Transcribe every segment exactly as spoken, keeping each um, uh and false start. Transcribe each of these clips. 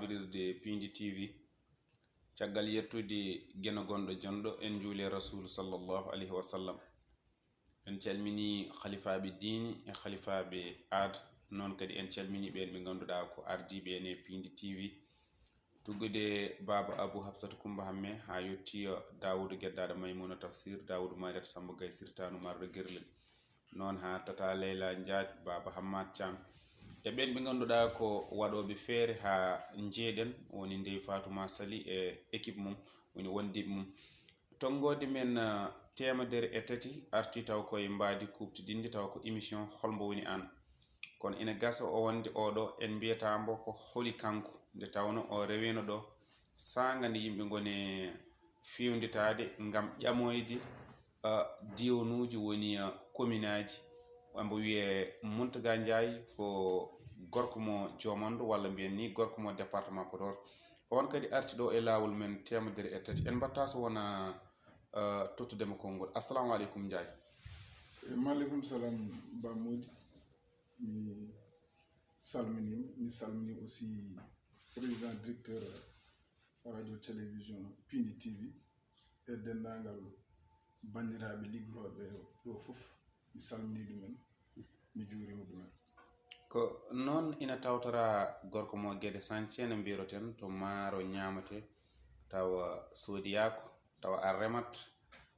Wirde Piindi T V. Caggal yettude Geno gonɗo jonɗo, en njuuli Rasuulu sallallahu alayhi wa sallam. En calmini khalifaaɓe diini e khalifaaɓe aada, noon kadi en calmini ɓeen ɓe ngannduɗaa ko ardiiɓe en e Piindi T V. Tuggude Baaba Abu Hafsatu Kummba Hamme haa yettii Daawuudu Geddaaɗo Maymuuna Tafsir, Daawuudu Maariyaata Sammba Gay Sirtaanu marɗo gerlel. Noon haa Tata Leyla Njaaj, Baaba Hammaat Caam. E ɓeen ɓe ngannduɗaa ko waɗooɓe feere haa njeeɗen, woni Ndey Faatuma Sali e équipe mum, woni wondiiɓe mum. Tonngoode men, ah, teemedere e tati arti taw koye mbaadi kuuɓtidinndi, taw ko émission Hol mbo woni aan. Kono ina gasa o wonde oɗo en mbiyata mbo ko holi kanko, nde tawno o rewino ɗo saanga nde yimɓe ngoni fewnditaade ngam ƴamoyde, ah, diwanuuji woni, ah, kominaaji. Ambo wiyee Muntaga Njaay ko gorko mo Jomonde, walla mbiyen ni gorko mo département Podor. On kadi arti ɗo e laawol men teemedere e tati. En mbaɗta so wona, ah, tottude mo konngol. Assalamu aleykum Njaay. E maaleykum salam, Ba Mody. Mi salminiima. Mi salmini aussi président directeur radio télévision Piindi T V e denndaangal banndiraaɓe liggorooɓe ɗo fof. Mi salmini ɗumen, mi juurima ɗumen. Ko noon ina tawtora gorko mo Gede Sañce no mbiroten to maaro ñaamate, tawa soodiyaako, tawa a remat,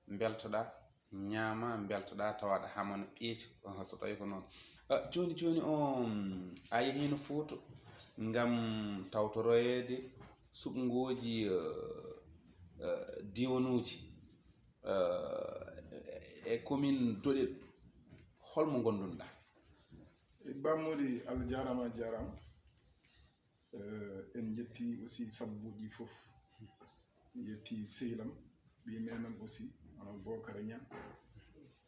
mbeltoɗaa, ñaama, mbeltoɗaa, tawa aɗa hamana ɓeeco, so tawi ko noon. Ah, jooni, jooni o, mm, a yehiino Fuuta ngam tawtoroyeede suɓngooji, eh, eh, diwanuuji, eh, e commune Doɗel. Hol mo ngondunɗaa? E Ba Mody, Allah jaaraama, a jaaraama. Eh, en njetti aussi sababuuji fof. En njetti sehil am, ɓii neenam aussi, hono Bookara Ñaŋ,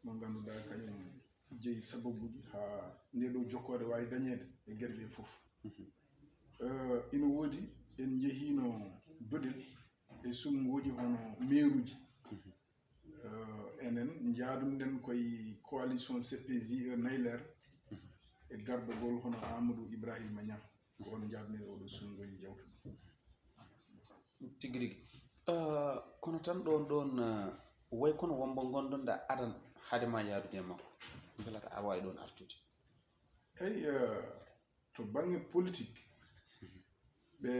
mo ngannduɗaa kañum jeyi sababuuji haa nde ɗo jokkoode waawi dañeede e geɗe ɗe fof. Eh, ina woodi, en njehiino Doɗel e suɓngooji hono meeruuji. Eh, enen njaadunɗen koye coalition C P J E Nayleer e gardagol hono Amadou Ibrahima Niang. Ko on njaadunɗen oɗo suɓngooji jawtuɗo. Tigi rigi. Eh, kono tan ɗoon, ɗoon, eh, way kono wonmo ngondunɗaa adan hade ma yaadude e makko. Mbelata a waawi ɗoon artude. Eyi, eh, to bannge politique, ɓe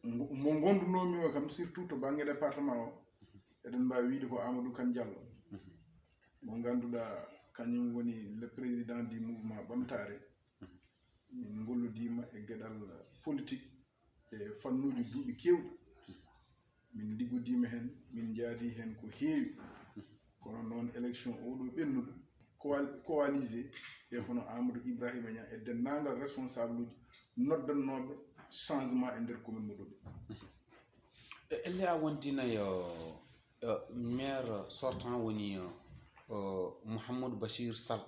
ngo-, mo ngondunoomi o kam, surtout to bannge département o, eɗen mbaawi wiyde ko Amadou Kane Diallo, mo ngannduɗaa kañum woni le président du mouvement Ɓamtaare. Min ngolludiima e geɗal politique e fannuuji duuɓi keewɗi. Min liggodiima heen, min njaadi heen ko heewi. Kono noon, élection oɗo ɓennuɗo, coal-, coalisé e hono Amadou Ibrahima Niang e denndaangal responsable uji noddannooɓe changement e nder commune mo Doɗel. E, elle a wondina yo, eh, maire sortant woni, eh, Mouhamadou Bachir Sall.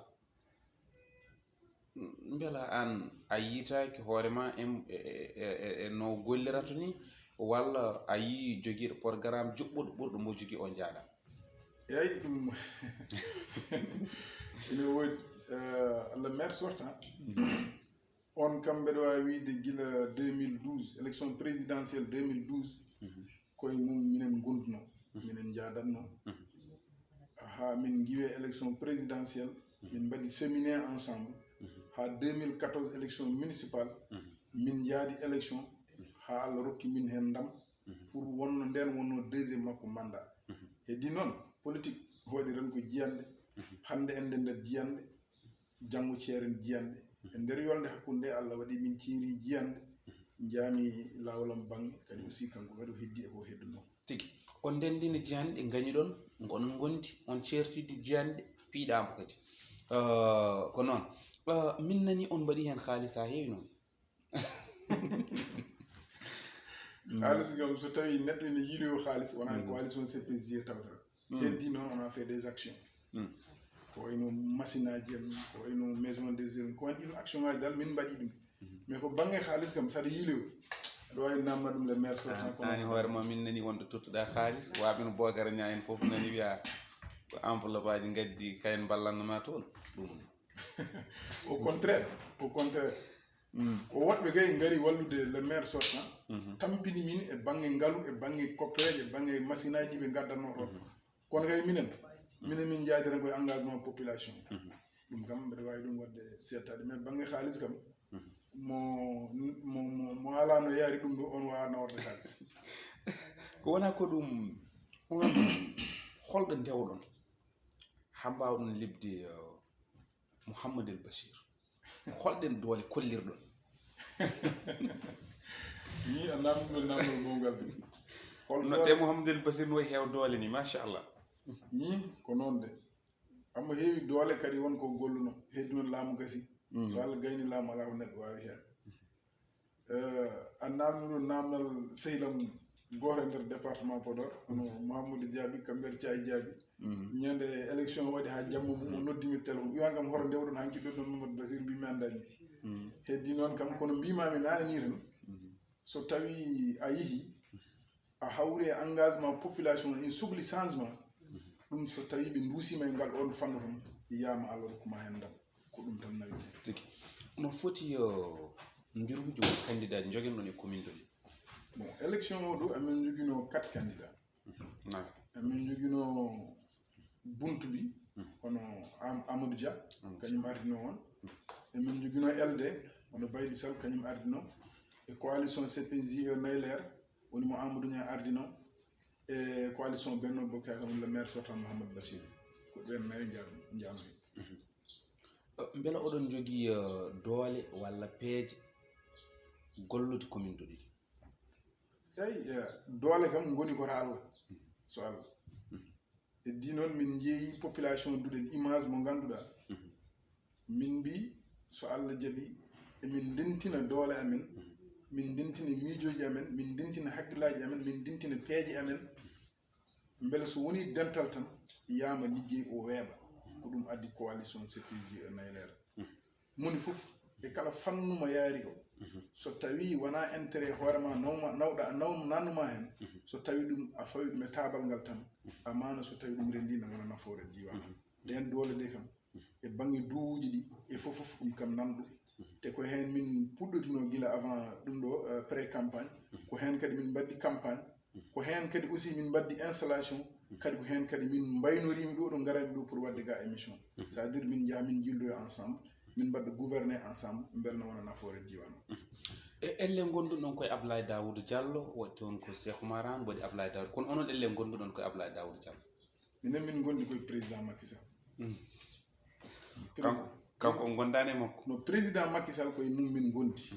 Mbela aan a yiytaaki hoore ma e, e, e, e, e no gollirata ni, walla a yii jogiiɗo programme juɓɓuɗo ɓurɗo mbo jogii o njaaɗa? Eyi, ɗum ina woodi, eh, le maire sortant. On kam mbeɗa waawi wiyde gila deux mille douze, élection présidentielle deux mille douze, koye mum minen ngondunoo, minen njaadatnoo. Haa min ngiwee élection présidentielle, min mbaɗi séminaire ensemble. Haa deux mille quatorze élection municipale, min njaadi élection, haa Allah rokki min heen ndam. Pour wonno ndeen wonno deuxième makko mandat. Heddi noon, politique waɗi tan ko jiyanɗe. Hannde en nder jiyanɗe, janngo ceeren jiyanɗe. E nder yolnde hakkunde, Allah waɗi min ciiri jiyanɗe, njaami laawol am bannge, kadi aussi kanko kadi o heddi e ko heddunoo. Tigi. On ndenndini jiyanɗe, ngañuɗon, on ngondi, on ceertidi jiyanɗe, piiɗaamo kadi. Eh, ko noon. Eh, min nani on mbaɗi heen haalis haa heewi noon. Haalis kam, so tawi neɗɗo ene yiiloyo haalis, wona coalition C P J tawtata. Heddi noon, on a fait des actions. Ko wayno machine aji en, ko wayno maison des jeunes, ko wayno ɗin action ngaji dal min mbaɗi ɗum. Mais ko bangge haalis kam, saɗa yiiloyo, aɗa wawi namna ɗum le maire sortant. An, kono ani hoore ma, min nani wonɗo tottuɗa haalis, waɓe no Bocar Niang en fof nani wiya ko enveloppe aji gaddi kayen ballanno ma toon. Ɗum. Au contraire, au contraire. Ko woɗɓe kay ngari wallude le maire sortant, tampini min e bannge ngalu, e bannge koppeeje, e bannge machine aji ɗi ɓe ngaddanno toon. Kono kay minen, minen min njaadiran koye engagement population. Ɗum kam mbeɗa waawi ɗum waɗde seettaade, mais bannge haalis kam, mo mo mo mo alaa no yaari ɗum ɗo, on waawatno waɗde haalis. Ko wona ko ɗum, on holɗo ndewɗon haa mbaawɗon liɓde Mouhamadou El Bachir? Holɗen doole kollirɗon? Ni a namdino namdol mawngal de. No te Mouhamadou El Bachir no heew doole ni, machallah. Ni ko noon de. Ammo heewi doole kadi won ko golluno, heddi noon laamu gasi. So Allah gayni laamu alaa ko neɗɗo waawi heen. A namdino namdal sehlam gooto e nder département Podor, hono Mouhamadou Diaby, Kamber Thiaye Diaby. Ñande élection waɗi haa jamma mum, o noddi mi téléphone, wiyan kam hoto ndewɗon hanki ɗo ɗon Mamadou Basir, mbimi anndani. Heddi noon kam, kono mbimami naane ni tan, so tawi a yihi a hawri e engagement population, en sukli changement. Ɗum so tawi ɓe nduusima e ngal on fannu tan, yiyama Allah rokkuma hen ndam. Ko ɗum tan nawi. Tigi. No foti yo mbiruuji won candidat jogen ɗon e commune ɗon? Bon, élection o ɗo amin joguino quatre candidat. Amin joguino buntu bi, hono Amadou Dia, kañum ardino on. Emin joguino L D, hono Baydi Sall, kañum ardino. E coalition C P J E Nayler, woni mo Amadou Niang ardino. E coalition Benno Bokk Yaakaar, le maire sortant Mouhamadou Bachir. Ko ɓen nayo njaano. Mbela oɗon jogii doole walla peeje gollude commune ɗo ɗi? Eyi, doole kam ngoni ko Allah. So Allah. Heddi noon min njeeyi population duɗen image mo ngannduɗaa. Min mbi so Allah jaɓi emin ndentina doole amen, min ndentina miijooji amen, min ndentina hakkillaaji amen, min ndentina peeje amen. Mbele so woni dental tan, yiyama liggey o weeɓa. Ko ɗum addi coalition C P J E Nayler. Moni fof e kala fannu mo yaari o, so tawi wona intérêt hoore ma nawma nawɗa naw nannuma hen, so tawi ɗum a fawi ɗum e taabal ngal tan, amaana so tawi ɗum rendi na wona nafoore diwan. Ɗen doole ɗe kam e bangge duuji ɗi e fof fof ɗum kam nanɗo. Te ko hen min puɗɗodino gila avant ɗum ɗo pré campagne, ko hen kadi min mbaɗdi campagne. Ko heen kadi aussi min mbaddi installation, kadi ko heen kadi min mbaynorimi ɗo ɗo ngarami ɗo pour wadde ga émission. C'est à dire min njaha min jilloyo ensemble, min mbadda gouverner ensemble, mbele no wona nafoore diwan o. E elle ngonduɗon koye Ablaye Daoud Diallo, waɗi toon ko Cheikh Oumar Anne, waɗi Ablaye Daoud, kono onon elle ngonduɗon koye Ablaye Daoud Diallo? Minen min ngondi koye président Macky Sall. Kanko kanko on gondaani e makko. No président Macky Sall koye mum min ngondi.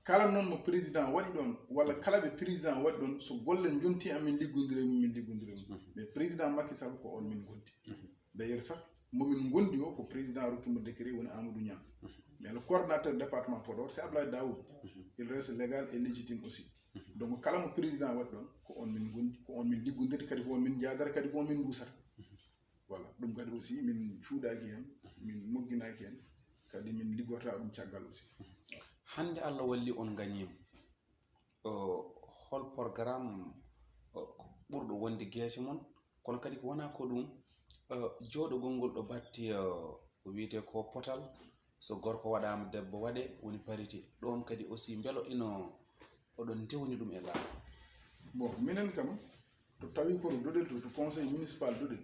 Kala noon mo président waɗi ɗoon walla kala ɓe président waɗi ɗoon, so golle njonti amin liggondira e mum, min liggondira e mum. Mais président Macky Sall ko on min ngondi. D'ailleurs sax momin ngondi o ko président rokkimo décret woni Amadou Niang. Mais le coordonnateur département Podor c'est Ablaye Daoud. Il reste légal et légitime aussi. Donc kala mo président waɗi ɗoon ko on min ngondi, ko on min liggondirta, kadi ko on min njaadara, kadi ko on min nduusata. Voilà, ɗum kadi aussi min cuuɗaki hen, min mogginaaki hen, kadi min liggorta ɗum caggal aussi. Hannde Allah walli on ngañiima, hol programme ɓurɗo wonde geese mon? Kono kadi ko wona ko ɗum, jooɗogol ngol ɗo batti o wiyete ko potal, so gorko waɗaama debbo waɗe, woni parité. Ɗoon kadi aussi mbelo ino oɗon ndewni ɗum e laamu? Bon, minen kam to tawi koto doɗel to, to conseil municipal doɗel,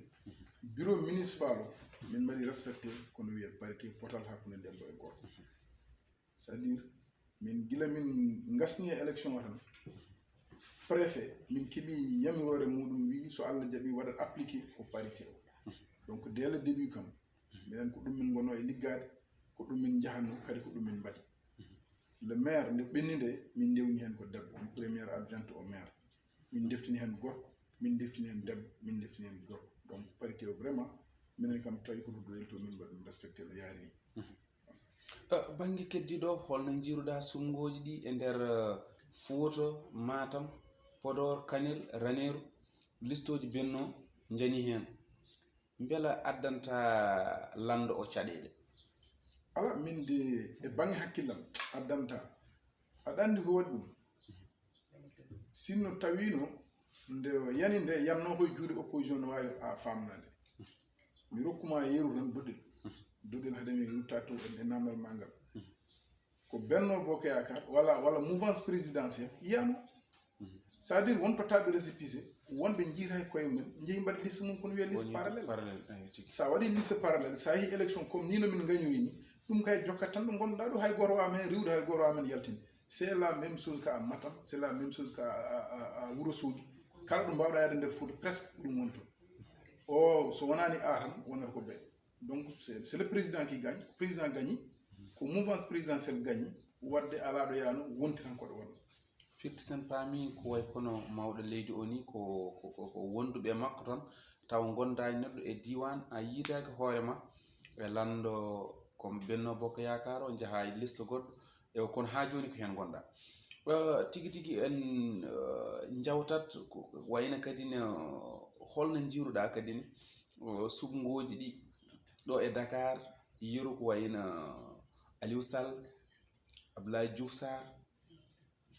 bureau municipal o min mbaɗi respecté kono wiye parité potal hakkunde debbo e gorko. C'est à dire min gila min ngasni e élection o tan, préfet min keɓi yamiroore muɗum wi so Allah jaɓi waɗat appliqué ko parité o. Donc dès le début kam minen ko ɗum min gonno e liggaade, ko ɗum min njahanno, kadi ko ɗum min mbaɗi. Le maire nde ɓenni nde min ndewni heen ko debbo, on première adjointe au maire. Min ndeftini heen gorko, min ndeftini heen debbo, min ndeftini heen gorko. Donc parité o vraiment minen kam tawi ko to doyel to min mbaɗi ɗum respecté no yaari ni. Bannge keddiiɗo, holno njiiruɗaa suɓngooji ɗi e nder Fuuta, Matam, Podor, Kanel, Raneeru? Listooji Benno njani heen. Mbela addanta lanndo o caɗeele? Ala, min de e bannge hakkillam addanta. Aɗa anndi ko waɗi ɗum? Sinno tawino nde yani nde yanno koye juuɗe opposition no waawi a famnade. Mi rokkuma yeru tan doɗel. Doɗel hade mi rutta to e namdal ma ngal. ko Benno Bokk Yaakaar walla walla mouvance présidentielle yiyano. C'est à dire won tottaɓe récépissé, wonɓe jiita e koye mumen jeeyi mbaɗa liste mum kono wiya liste parallèle. Sa waɗi liste parallèle, sa yeehi élection comme ni no min gagnori ni, ɗum kay jokkat tan ɗo gonɗa ɗo, hay goto wawa men riwde, hay goto wawa men yaltinde. C'est la même chose ka Matam, c'est la même chose ka a Wuro Sogi. Kala ɗo mbawɗa yaade nder Fouta presque ko ɗum woni toon. O so wonani a tan wonata ko ɓe. Donc c'est le président qui gagne, ko président gagni, ko mouvance présidentielle gagni. Wadde ala ɗo yano wonti tan ko ɗo wonno. Firti sen paami ko way kono mawɗo leydi o ni ko wonduɓe e makko toon, taw gondaani neɗɗo e diiwaan, a yiitaaki hoore ma e lanndo ko Benno Bokk Yaakaar o, njahaa e liste goɗɗo e o, kono haa jooni ko heen ngonɗa. Tigi tigi en njawtat ko wayno kadi ne, holno njiiruɗa kadi ne suɓngooji ɗi ɗo e Dakar, yeru ko wayno Aliou Sall, Abdoulaye Diouf Sarr,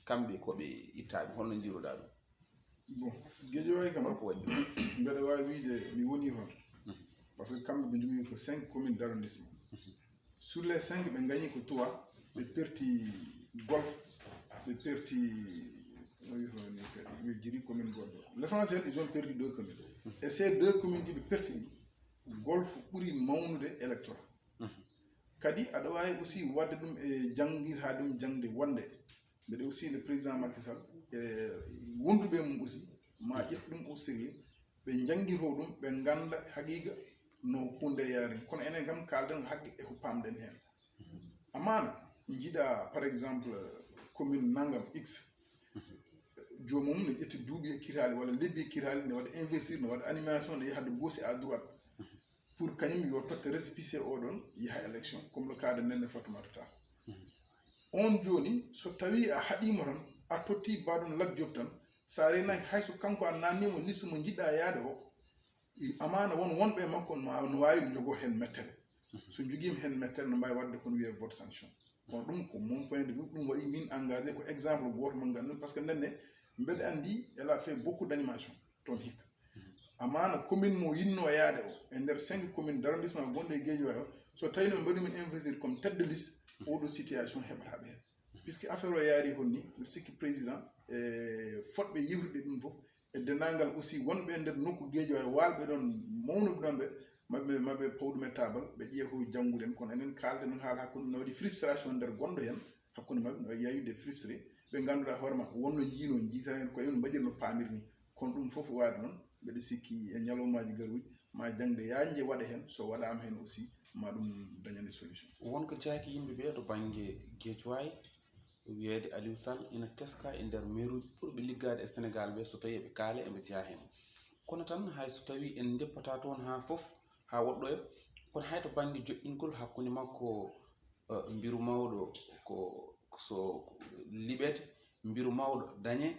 kamɓe ko ɓe ittaaɓe, holno njiiruɗa ɗum? Bon, Guédiawaye kam, holko waɗi ɗum? Mbeɗa waawi wiide mi woni toon. Parce que kamɓe ɓe njogii ko cinq communes d'arrondissement. Sur les cinq, ɓe gañi ko trois, ɓe perti Golf, ɓe perti, no wiyetee ni kadi, mi jiri commune goɗɗo. L'essentiel, ils ont perdu deux communes. Et ces deux communes ɗi ɓe perti ɗi, Golf ɓuri mawnude électorat. Kadi aɗa waawi aussi waɗde ɗum e janngirta ɗum jaŋde wonde. Mbeɗe aussi le président Macky Sall e wonduɓe mum aussi ma ƴettu ɗum au sérieux, ɓe njanngito ɗum, ɓe ngannda haqiiqa no huunde yaari. Kono enen kam kaalden haqqe e ko paamɗen heen. Amaana njiɗa par exemple commune nanngam X, joomum ne ƴetti duuɓi e kiraali walla lebbi e kiraali, ne waɗa investir, ne waɗa animation, ne yaha de gauche à droite pour kañum yo totte récépissé oɗon yaha élection, comme le cas de Néné Fatoumata Tall. On jooni so tawi a haɗimo tan, a totti baɗon Lat Diop tan, sa renaki hayso kanko a nannimo liste mo jiɗɗa yaade o, amaana won wonɓe e makko no wawi no jogo hen mettere. So jogima hen mettere no mbawi wadde kono wiye vote sanction. Kono ɗum ko mon point de vue, ɗum waɗi min engagé ko exemple goto mo ganduɗen, parce que ndenne mbeɗa andi elle a fait beaucoup d'animation toon hikka. Amaana commune mo yinno yaade o e nder cinq commune d'arrondissement gonɗo e Guédiawaye o, so tawi no mbaɗi min investir comme tête de liste, oɗo situation heɓata ɓe hen. Puisque affaire o yaari honni, mbiɗa sikki président e fotɓe yewtude ɗum fof, e dendagal aussi wonɓe e nder nokku Guédiawaye, walɓe ɗon, mawnuɓe ɗon ɓe, maɓe maɓe paw ɗum e tabal, ɓe ƴeewa ko jannguɗen. Kono enen kaalden haala hakkunde, no waɗi frustration nder gonɗo hen hakkunde maɓɓe, no waɗi yayude frustré, ɓe ngannduɗaa hoore maɓɓe wonno jiino jiitana hen koye mum, mbaɗirno paamir ni. Kono ɗum fof waade noon, mbeɗa sikki e ñalawmaaji garuuji ma jaŋde yaajnde waɗa heen, so waɗaama heen aussi ma ɗum dañane solution. Won ko jaaki yimɓe ɓe to bannge Guédiawaye, wiyeede Aliou Sall ina teska e nder meeruuji ɓurɓe liggaade e Sénégal ɓe, so tawii eɓe kaala eɓe jeyaa heen. Kono tan hay so tawii en ndeppataa toon haa fof haa woɗɗoya, kono hay to bannge joɗɗingol hakkunde makko mbiru mawɗo ko so liɓete, mbiru mawɗo dañe.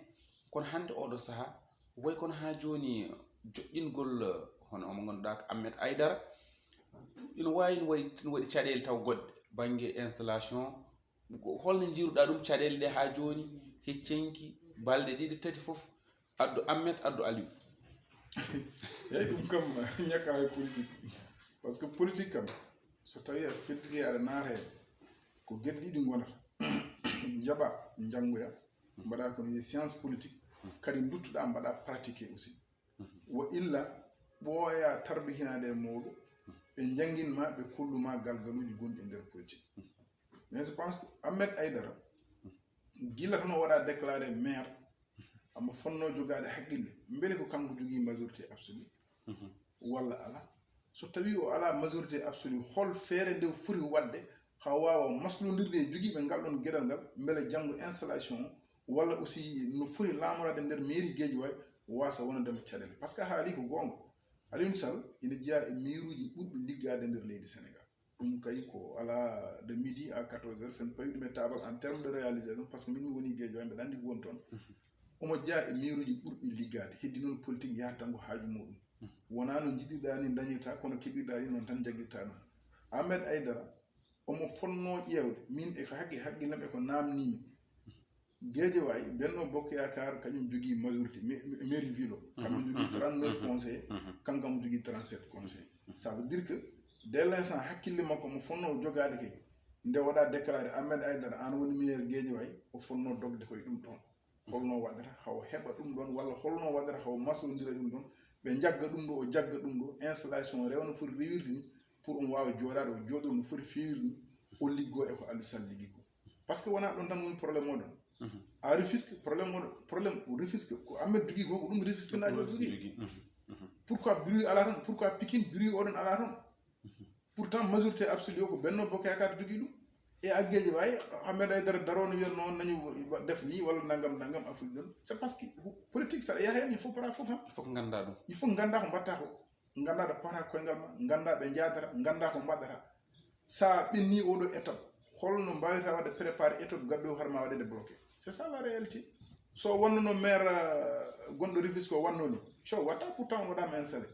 Kono hannde oɗo saha way kono haa jooni joɗɗingol hono omo ngannduɗaa ko Ahmed Aidara, ina waawi no waɗi no waɗi caɗeele taw goɗɗe bannge installation. Holno njiiruɗaa ɗum caɗeele ɗe haa jooni? Heccenki balɗe ɗiɗi tati fof addu Ahmed addu Aliou. Eyi, ɗum kam ñakkata e politique. Parce que politique kam so tawi a feddiri aɗa naata hen, ko geɗe ɗiɗi gonata. Njaɓa njanngoya, mbaɗa ko no wiye science politique, kadi nduttuɗa mbaɗa pratiqué aussi. Wa illa ɓooya tarduhinaade e mawɗo, ɓe njanngin ma, ɓe kollu ma galgaluuji gonɗi e nder politique. Mais je pense que Ahmed Aidara gila tan o waɗa déclaré maire, omo fotnoo jogaade hakkille, mbele ko kanko jogii majorité absolue walla alaa? So tawii o alaa majorité absolue, hol feere nde o foti waɗde haa waawa maslondirde e jogiiɓe ngal ɗoon geɗal ngal, mbele janngo installation o walla aussi no foti laamoraade nder mairie Guédiawaye, waasa wonande mo caɗeele? Parce que a haalii ko goonga, Aliou Sall ina jeyaa e mairuuji ɓurɓe liggaade nder leydi Sénégal. Ɗum kay ko alaa de midi à quatorze heures, so en pawi ɗum e taabal en terme de réalisation, parce que min mi woni Guédiawaye, mbeɗa anndi ko woni toon. Omo jeyaa e mairuuji ɓurɓe liggaade, heddi noon politique yahat tan ko haaju muɗum. Wonaa no njiɗirɗaa ni dañirta, kono keɓirɗaa ni noon tan jaggirta ɗum. Ahmed Aidara, omo fotnoo ƴeewde min e ko haqqi haqqillam e ko naamnimi. Guédiawaye, Benno Bokk Yaakaar kañum jogii majorité, mairie ville o. Kamɓe jogii trente-neuf conseillers, kanko omo jogii trente-sept conseillers. Ça veut dire que dès l'instant hakkille makko omo fotnoo jogaade kay, Nde waɗa déclaré Ahmed Aïdara an woni maire Guédiawaye, o fonno dogde koye ɗum ɗon. Holno waɗata haw heɓa ɗum ɗon, walla holno waɗata haw masrodira ɗum ɗon? Ɓe jagga ɗum ɗo, o jagga ɗum ɗo, installation rewno foti rewirde ni, pour on wawa jooɗaɗo, o jooɗo no foti fewirde ni, o liggo e ko Aliou Sall liggi ko. Parce que wona ɗon tan woni problème o ɗon. A Rufisque problème o, problème Rufisque ko Ahmed dugi ko, ko ɗum Rufisque najo dugi. Pourquoi bruit ala ton? Pourquoi Pikine bruit oɗon ala ton? Pourtant majorité absolue o ko Benno Bokk Yaakaar dugi ɗum. E a Guédiawaye, Ahmed Aïdara darono wiya noon nañu def ni walla nangam nangam affaire ɗon. C'est parce que politique saɗa yaha hen, il faut para fof han. Il faut ko ganda ɗum. Il faut ganda ko mbatta ko. Ganda ɗo pata koyngal ma, ganda ɓe jadata, ganda ko mbaɗata. Sa ɓenni oɗo étape, holno mbawirta wadde préparé étape gaddo har ma waɗede bloqué? C'est ça la réalité. So wonnono maire, euh, gonɗo Rufisque o wannoni, so watta pourtant o waɗama installé,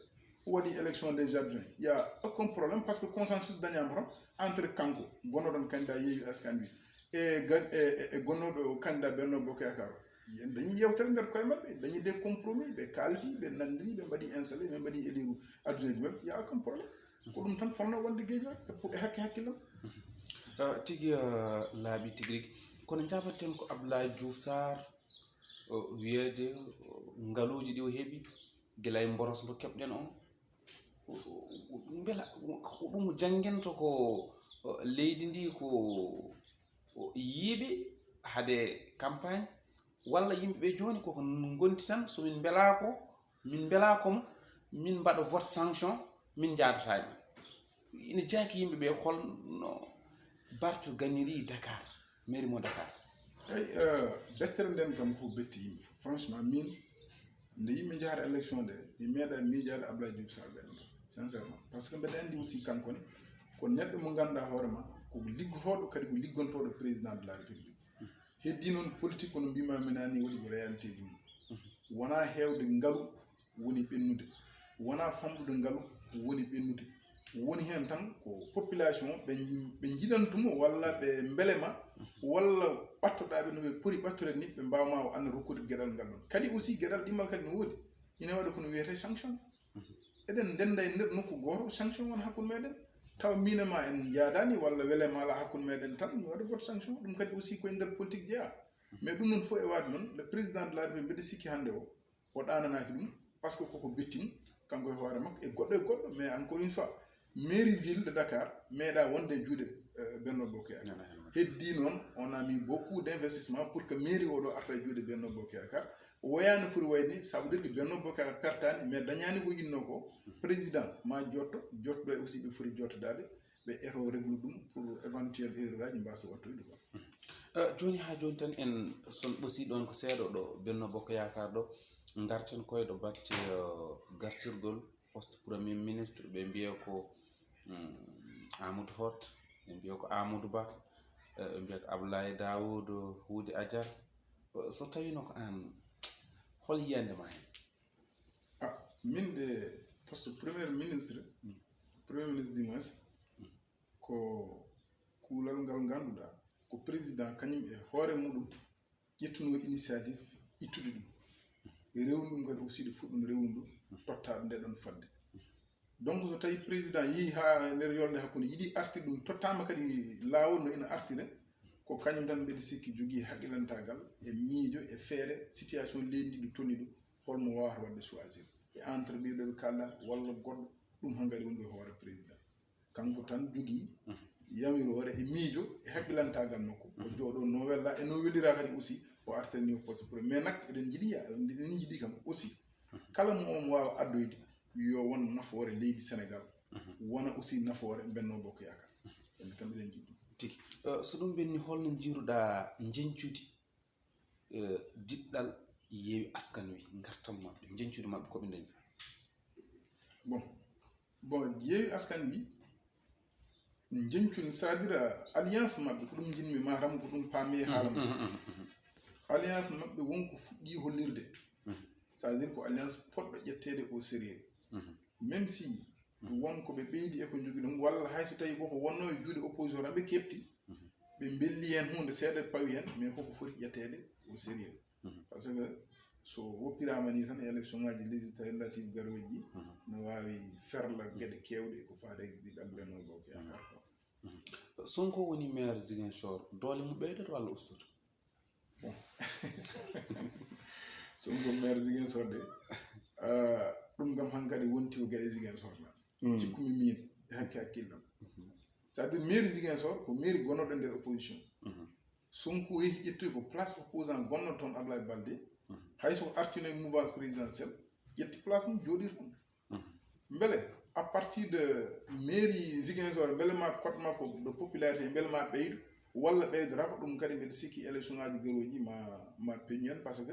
o waɗi élection des adjoints, il y a aucun problème parce que consensus dañama toon entre kanko gonnoɗon candidat Yewwi Askan Wi e gan- e, e, e gonnoɗo candidat Benno Bokk Yaakaar o. Yen dañi yewtere nder koye maɓɓe, dañi des compromis, ɓe kaldi, ɓe nandini, ɓe mbaɗi installé, ɓe mbaɗi éliru adduneji maɓɓe, il y a aucun problème. Ko ɗum tan fonno wonde Guédiawaye e pour e hakke hakkillam. Ah, tigi, ah, laaɓi tigi rigi. Kono jabaten ko Abdoulaye Diouf Sarr, o, wiyeede, o, ngaluuji ɗi o heɓi gila e mboros mbo keɓɗen o, o, o, o, mbela o, o, ɗum janngento ko, o, leydi ndi ko, o, yiiɓe hade campagne, walla yimɓe ɓe jooni koko ngondi tan, so min mbelaako, min mbelaako mo, min mbaɗa vote sanction, min njaadata e ɓe. Ina jaaki yimɓe ɓe holno Barth gagniri Dakar, mairie mo Dakar. Eyi, eh, bettere nden kam ko betti yimɓe fof. Franchement, min nde yimɓe njahata élection nde, mi meeɗa miijaade Abdoulaye Diouf Sarr ɓen ɗo, sincèrement. Parce que mbeɗa anndi aussi kanko ne ko neɗɗo mo ngannduɗaa hoore ma, ko liggotooɗo, kadi ko liggontooɗo président de la République. Heddi noon politique kono mbima minani waɗi ko réalité ji mum. Wona heewde ngalu woni ɓennude, wona famɗude ngalu woni ɓennude. Woni heen tan ko population ɓe, ɓe njiɗantumo walla ɓe mbelema walla ɓattoɗaaɓe no ɓe poti ɓattude ni ɓe mbawma o anna rokkude geɗal ngal ɗon. Kadi aussi geɗal ɗimmal kadi no woodi. Ina waɗa kono wiyete sanction. Eɗen ndenda e nder nokku gooto, sanction won hakkunde meɗen. Tawa mbinema en njaadani walla welema ala hakkunde meɗen tan mi waɗa vote sanction. Ɗum kadi aussi koye nder politique jeeya. Mais ɗum noon fof e waade noon, le président de la République mbeɗa sikki hannde o, o ɗaananaaki ɗum, parce que koko bettini, kanko e hoore makko, e goɗɗo e goɗɗo, mais encore une fois, mairie ville de Dakar meeɗa wonde e juuɗe, euh, Benno Bokk Yaakaar. Heddi noon, on a mis beaucoup d'investissement pour que mairie oɗo arta e juuɗe Benno Bokk Yaakaar. O woyaani foti wayde, ça veut dire que Benno Bokk Yaakaar pertaani, mais dañaani ko yinnoo ko. Président ma jotto, jottoɗo e aussi ɓe foti jottodaade, ɓe eto réglu ɗum pour éventuel erreur aji mbasa wattoyde quoi. Eh, jooni haa jooni tan en son ɓosi ɗon ko seeɗa ɗo Benno Bokk Yaakaar ɗo, ngarten koye ɗo batte, eh, gartirgol poste premier ministre, ɓe mbiya ko, mm, Amadou Hott, ɓe mbiya ko Amadou Ba, eh, ɓe mbiya ko Abdoulaye Daouda Wodi Ajar. Eh, so tawino ko aan, hol yiyande ma heen? Ah, min de poste premier ministre, premier ministre du moins, ko kuulal ngal ngannduɗaa ko président kañum e hoore muɗum ƴettuno initiative ittude ɗum, e rewnu ɗum kadi aussi ɗo fuɗɗum rewnude tottaɗo nde ɗon fodde. Donc so tawi président yehi ha nder yolnde hakkunde yiɗi artir ɗum, tottama kadi laawol no ina artire, ko kañum tan mbeɗa sikki jogii haqqilantagal e miijo e feere situation leydi ndi ɗo toni ɗo, holmo wawata wadde choisir e entre ɓeɗo ɓe kalɗa walla goɗɗo. Ɗum hankadi woni ɗo hoore président, kanko tan jogii yamiroore e miijo e haqqilantagal makko, o jooɗo no wella e no welira kadi aussi o artani o poste pour mais nak eɗen jiɗi eɗen jiɗi kam aussi kala mo on wawa addoyde yo won nafoore leydi Sénégal, wona aussi nafoore Benno Bokk Yaakaar. En kam eɗen jiɗi ɗum. Tigi. Eh, so ɗum ɓenni, holno njiiruɗa njeñcudi, eh, diɗɗal Yewwi Askan Wi, ngartam maɓɓe, njeñcudi maɓɓe ko ɓe dañi? Bon, bon, Yewwi Askan Wi njeñcudi, c'est-à-dire, euh, alliance maɓɓe ko ɗum jinmi matam ko ɗum paami e haala maɓɓe. Alliance maɓɓe wonko fuɗɗi hollirde, c'est-à-dire ko alliance poɗɗo ƴetteede au sérieux. Même si won ko ɓe ɓeydi e ko jogi ɗum walla hay so tawi koko wonno e juuɗe opposition tan ɓe keɓti, ɓe mbelli hen hunde seeɗa pawi hen, mais koko foti ƴetteede au sérieux. Parce que so woppirama ni tan e élection ngaji législative garoji ɗi, no wawi ferla geɗe kewɗe ko faade e diɗɗal Benno Bokk Yaakaar ko. Sonko woni maire Ziguinchor, doole mum ɓeydoto walla ustoto? Bon. Sonko maire Ziguinchor de, ah, ɗum kam hankadi wonti ko geɗe Ziguinchor na. Cikkumi min e hakke hakkillam. C'est-à-dire mairie Ziguinchor ko mairie gonoɗo nder opposition. Sonko yehi ƴettoy ko place opposant gonno toon, Ablaye Balde. Hayso artino e mouvance présidentielle, ƴetti place mum, jooɗi toon. Mbele à partir de mairie Ziguinchor, mbele ma cote makko de popularité mbele ma ɓeydo walla ɓeydora ko? Ɗum kadi mbeɗa sikki élection ngaji garooji ma ma peñu en, parce que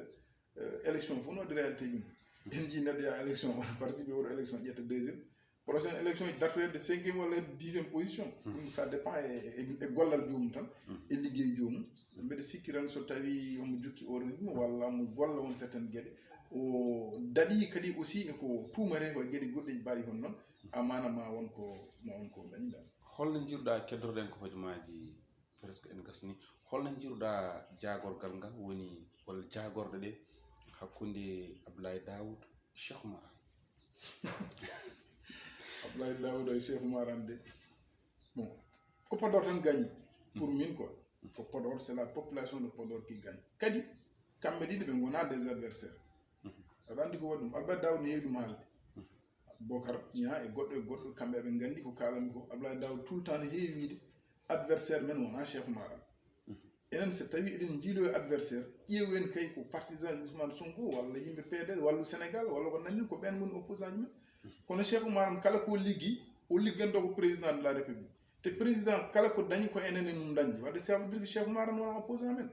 euh, élection fof no waɗi réalité mum. En jii neɗɗo yaa élection wona participer, woto élection ƴetta deuxième, prochaine élection dartoyede cinquième walla dixième position. Ɗum ça dépend e, e, e gollal joomum tan, e liggey joomum. Mbeɗa sikki tan so tawi omo jokki o rythme walla omo golla on certaine gueɗe, o daɗi kadi aussi eko tuumate ko e gueɗe goɗɗe mbaɗi hon noon, amana ma won ko ma won ko dañi dal. Holno jiiruɗa keddoroɗen ko hojomaaji? Presque en gasni. Holno jiiruɗa jaagorgal ngal woni walla jaagorɗe ɗe hakkunde Ablaye Daoud Cheikh Oumar Anne? Ablaye Daoud e Cheikh Oumar Anne de, bon, ko Podor tan gagné pour min quoi. Ko Podor, c'est la population de Podor qui gagne. Kadi kamɓe ɗiɗi ɓe ngona des adversaires. Aɗa andi ko waɗi ɗum? Ablaye Daoud ne heewi ɗum haalde. Bokar Niang e goɗɗo e goɗɗo, kamɓe aɓe nganndi ko kaalanmi ko. Ablaye Daoud tout le temps ne heewi wiide adversaire men wona Cheikh Oumar Anne. Enen so tawi eɗen jiiɗo e adversaire, ƴeewen kay ko partisan Ousmane Sonko walla yimɓe P D S, Wallu Sénégal walla ko nanni, ko ɓen ngoni opposant men. Kono Cheikh Oumar Anne kala ko liggi, o liggando ko président de la République. Te président kala ko dañi ko enen e mum dañde. Wadde ça veut dire que Cheikh Oumar Anne wona opposant men.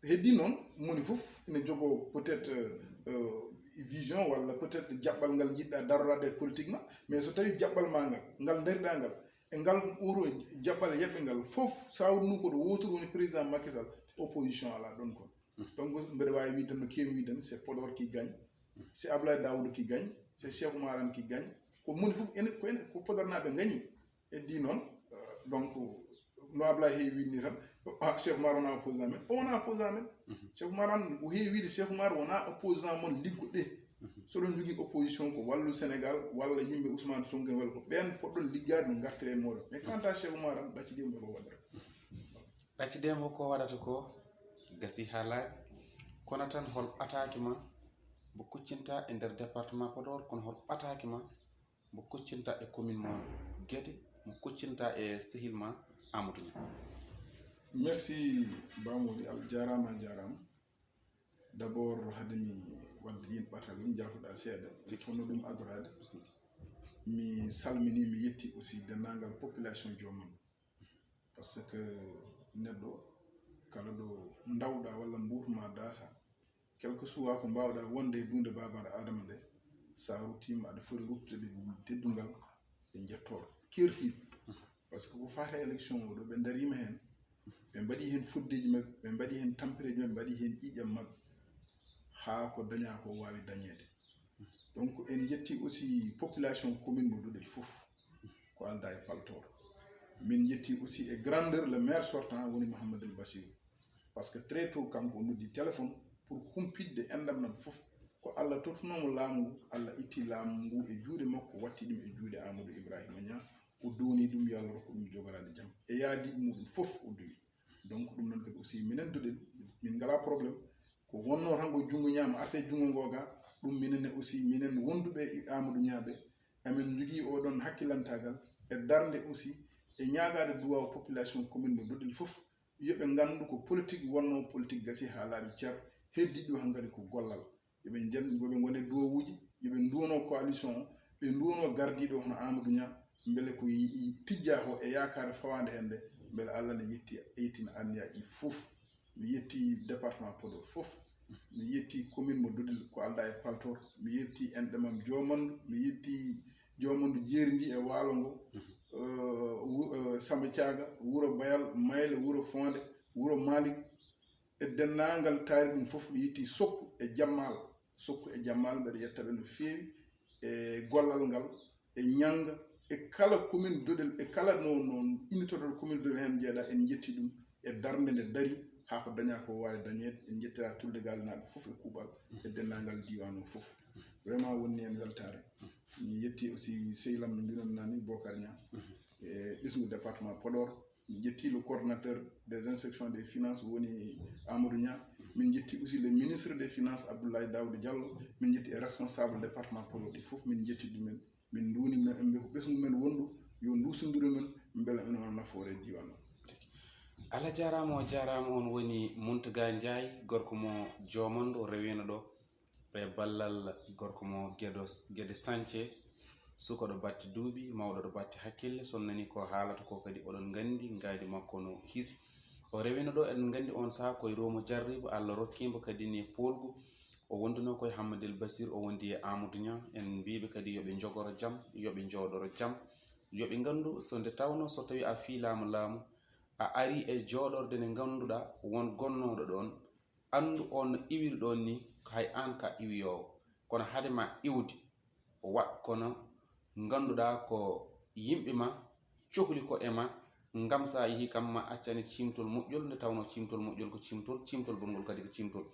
Heddi noon, moni fof ene jogoo peut-être euh, vision walla peut-être jaɓɓal ngal jiɗɗa darorade e politique ma. Mais so tawi jaɓɓal ma ngal, ngal dariɗa ngal e ngal oto jaɓɓal e yeɓɓe ngal fof, sawrunu ko ɗo woturu woni président Macky Sall, opposition ala ɗon kon. Donc mbeɗa wawi wiide no kewi wiide, c'est Podor qui gagne, c'est Ablaye Daoud qui gagne, c'est Cheikh Oumar Anne qui gagne. Ko moni fof ene ko ene ko Podor naɓe gañi. Heddi noon euh, donc no Ablaye heewi winni tan, ah, Cheikh Oumar wona opposant men. O wona opposant men. Cheikh Oumar Anne o heewi wiide Cheikh Oumar wona opposant mon liggo ɗe. So ɗon jogii opposition ko Wallu Sénégal walla yimɓe Ousmane Sonko en walla ko ɓen poɗɗon liggaade no ngartiren moɗon. Mais quant à Cheikh Oumar Anne, ɗaccidemo ko waɗata. Ɗaccidemo ko waɗata ko gasi ha laaɓi. Kono tan hol ɓataaki ma mbo kuccinta e nder département Podor, kono hol ɓataaki ma mbo kuccinta e commune mo Guédé, mo kuccinta e sehil ma Amadou Niang? Merci Bamodi, Allah jarama, a jarama. D'abord hade mi wadde ɗin ɓatagal, jafoɗa seeɗa, fof no ɗum adorade. Mi salmini, mi yetti aussi denndangal population Joman. Parce que neɗɗo kala ɗo ndawɗa walla mbuutu ma daasa, quel que soit ko mbawɗa wonde e dunde babaɗo Adama nde, sa ruttima aɗa foti ruttude ɓe teddungal e jettooɗo kertiiɗo. Parce que ko fata élection o ɗo ɓe darima hen, ɓe mbaɗi hen foddeji maɓɓe, ɓe mbaɗi hen tampereji maɓɓe, ɓe mbaɗi hen ƴiƴam maɓɓe, ha ko daña ko wawi dañede. Donc en jetti aussi population commune mo Dodel fof, ko alda e paltoor. Min jetti aussi e grandeur le maire sortant woni Mouhamadoul Bassirou. Parce que très tôt kanko o noddi téléphone pour humpitde enɗam ɗam fof. Ko Allah tottunoomo laamu ngu, Allah itti laamu ngu e juuɗe makko, watti ɗum e juuɗe Amadou Ibrahima Niang. O dooni ɗum, yo Allah rokku ɗum jogoraade jam e yaadiiɓe muɗum fof o dowi. Donc ɗum noon kadi aussi minen Dodel min ngalaa problème. Ko wonnoo tan ko junngo ñaamo arte junngo ngoo ga, ɗum minen ne aussi minen wonduɓe e Amadou Niang ɓe, amin njogii oɗon hakkilantagal e darnde aussi e ñaagaade duwaaw population commune mo Dodel fof. Yo ɓe nganndu ko politique wonnoo, politique gasii haa laaɓi cer, heddii ɗum hankadi ko gollal. Yo ɓe njen yo ɓe ngone duwawuuji, yo ɓe nduwano coalition o, ɓe nduwano gardiiɗo hono Amadou Niang, mbele ko tijjaa ko e yaakaare fawaande heen nde, mbele Allah ne yetti yettina anniyaaji ɗi fof. Mi yetti département Podor fof, mi yetti commune mo Dodel ko alda e paltoor, mi yetti enɗe mam Jomandu, mi yetti Jomandu jeeri ndi e waalo ngo, Samba Thiaga, wuro Bayal, Mayle, wuro Fonde, wuro Malik, e denndaangal taari ɗum fof. Mi yetti Sokku e Jammal, Sokku e Jammal mbeɗa yetta ɓe no feewi e gollal ngal e ñannga e kala commune Dodel e kala no no innitoto commune Dodel heen njeeɗa, en njetti ɗum e darnde nde dari haa ko dañaa ko waawi dañeede. En njettira Tulde Gaalinaaɓe fof e kuuɓal e denndaangal diiwaan o fof. Vraiment wonni en weltaare. Mi yetti aussi sehil am no mbiɗon nani, Bokar Niang. e ɓesngu département Podor. Min njetti le coordonnateur des inspections des finances, woni Amadou Niang. Min njetti aussi le ministre des finances, Abdoulaye Daouda Diallo. Min njetti e responsable département Podor ɗi fof, min njetti ɗumen. Min nduuni men, en mbi ko ɓesngu men wondu, yo nduusondiru men, mbela ina wona nafoore diiwaan o. Allah jaaraama, o jaaraama. On woni Muntaga Njaay, gorko mo Joomando, o rewiino ɗo e ballal gorko mo Gedo, Gede Sañce, suka ɗo batti duuɓi, mawɗo ɗo batti hakkille. So on nani ko haalata ko kadi, oɗon nganndi ngaandi makko no hisi. O rewiino ɗo, eɗen nganndi on saha ko e Roomo Jarribo, Allah rokki mbo kadi ni poolgu. O wonduno ko e Hammadil Basir, o wondi e Amadou Niang. En mbiiɓe kadi yo ɓe njogoro jam, yo ɓe njooɗoro jam, yo ɓe nganndu so nde tawno so tawi a fiilaama laamu, a ari e jooɗorde nde ngannduɗaa won gonnooɗo ɗoon, anndu on no iwiri ɗoon ni, ko hay aan ka iwiyoowo. Kono hade ma iwde, waɗ kono ngannduɗaa ko yimɓe ma cohli ko e ma, ngam so a yehi kam ma accane ciimtol moƴƴol, nde tawno ciimtol moƴƴol ko ciimtol, ciimtol bonngol kadi ko ciimtol.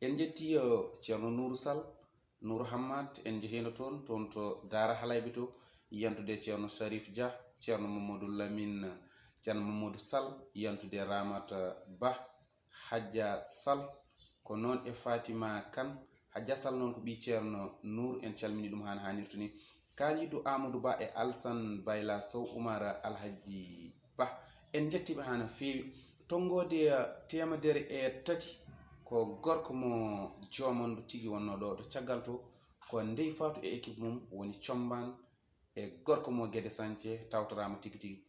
En njetti, eh, Ceerno Nuuru Sal, Nuuru Hammat, en njehiino toon, toon to Daara Halayɓe to, yantude Ceerno Sharif Dia, Ceerno Mamadou Lamine, Ceerno Mamadou Sal, yantude Ramata Bah, Hajja Sal, ko noon e Fatima Kan. Hajja Sal noon ko ɓii Ceerno Nuur, en calmini ɗum haa no haanirta ni. Kaalidu Amadou Ba e Alsan Bayla Sow, Umar Alhaji Ba, en njettiiɓe haa no feewi. Tonngoode teemedere e tati ko gorko mo Joomando tigi wonnoo ɗo to caggal to, ko Ndey Faatu e équipe mum woni Combaan e gorko mo Gede Sañce tawtoraama tigi tigi.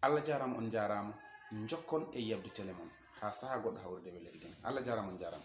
Allah jaaraama, on njaaraama. Njokkon e yeɓde tele mon haa sahaa goɗɗo hawrude e welleede gene. Allah jaaraama, on njaaraama.